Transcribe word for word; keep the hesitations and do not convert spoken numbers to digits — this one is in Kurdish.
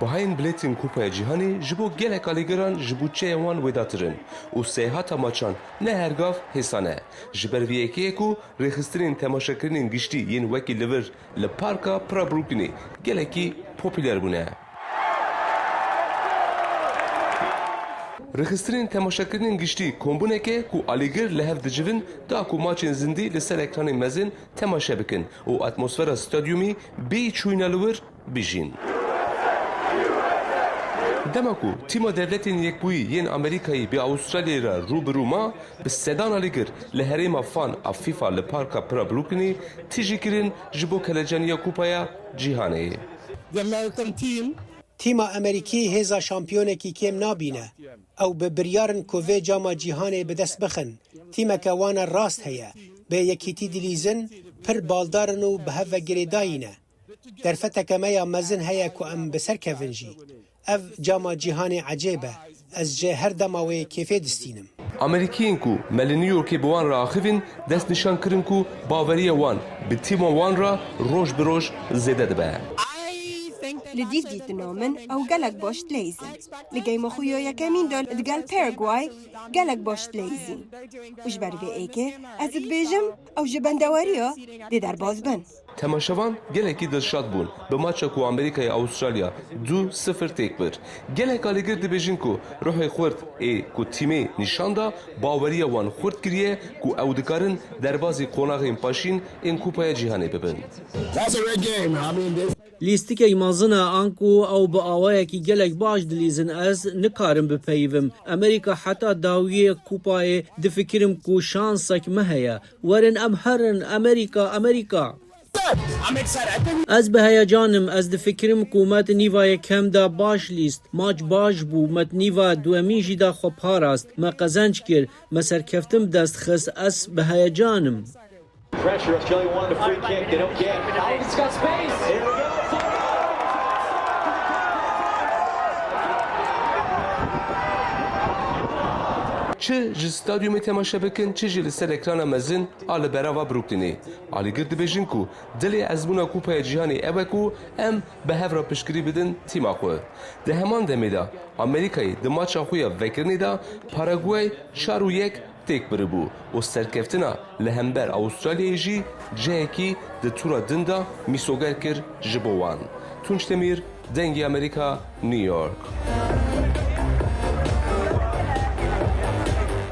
Bihayên bilêtên Kupaya Cîhanê ji bo gelek alîgiran ji budçeya wan wêdatir in û seyahata maçan ne her gav hêsan e. Ji ber vê yekê ye ku rêxistinên temaşekirinên giştî yên wekî li vir li Parka Pira Brooklynê gelekî popûler bûne. Rêxistinên temaşekirinên giştî kombûnek e ku alîgir li hev dicivin da ku maçên zindî li ser ekranên mezin temaşe bikin û atmosfera stadyumî bêyî çûyîna li wir bijîn. Dema ku tîma Dewletên Yekbûyî yên Amerîkayê bi Awistralyayê re rû bi rû ma, bi sedan alîgir li herêma fan a FIFA li Parka Pira Brooklynê tijî kirin ji bo kelecaniya Kupaya Cîhanê. The American team Tîma Amerîkî hêza şampiyonekî kêm nabîne. Ew bi biryar in ku vê cama cîhanê bi dest bixin. Tîmeke wan a rast heye. Bê yekîtî dilîzin, pir baldar in û bi hev ve girêdayî ne. Derfeteke me ya mezin heye ku em bi ser kevin jî. Ev cama cîhanê ecêb e. Ez ji her dema wê kêfê distînim. Amerîkiyên ku me li New Yorkê bi wan re axivîn, destnîşan kirin ku baweriya wan bi tîma wan re roj bi roj zêde dibe. Li dîv dîtina min ew gelek baş dileyîzin. Li geyma xwe ya yekemîn de digel Paraguay gelek baş dileyîzîn. Û ji ber vê êkê ez dibêjim ew ji bendeweriya dê derbas bin. Temaşevan gelekî dilşad bûn bi maça ku Amerîkayê Awistralya du sifir têk bir. Gelek alîgir dibêjin ku ruhê xurt ê ku tîmê nîşan da, baweriya wan xurt kiriye ku ew dikarin derbazî qonaxên paşîn ên Kupaya Cîhanê bibin. Lîstikek mezin e, anku ew bi awayekî gelek baş dilîzin, ez nikarim bipeyivim. Amerîka heta dawiyê Kupayê difikirim ku şansek me heye. Werin em herin, Amerîka, Amerîka! Ez bi heyecan im, ez difikirim ku me di nîva yekem de baş lîst, maç baş bû, me di nîva duemîn jî de xwe parast, me qezenc kir, me serkeftin bi dest xist, ez bi heyecan im. Çi ji stadyumê temaşe bikin, çi jî li ser ekrana mezin a li berava Brooklynê. Alîgir dibêjin ku dilê ezmûna Kupaya Cîhanê ew e ku em bi hev re piştgirî bidin tîma xwe. Di heman demê de Amerîkayê di maça xwe ya vekirinê de Paraguay çar û yek têk biribû û serkeftina li hember Awistralyayê jî cihekî di tûra din de mîsoger kir ji bo wan. Tunç Demîr, Dengê Amerîka, New York.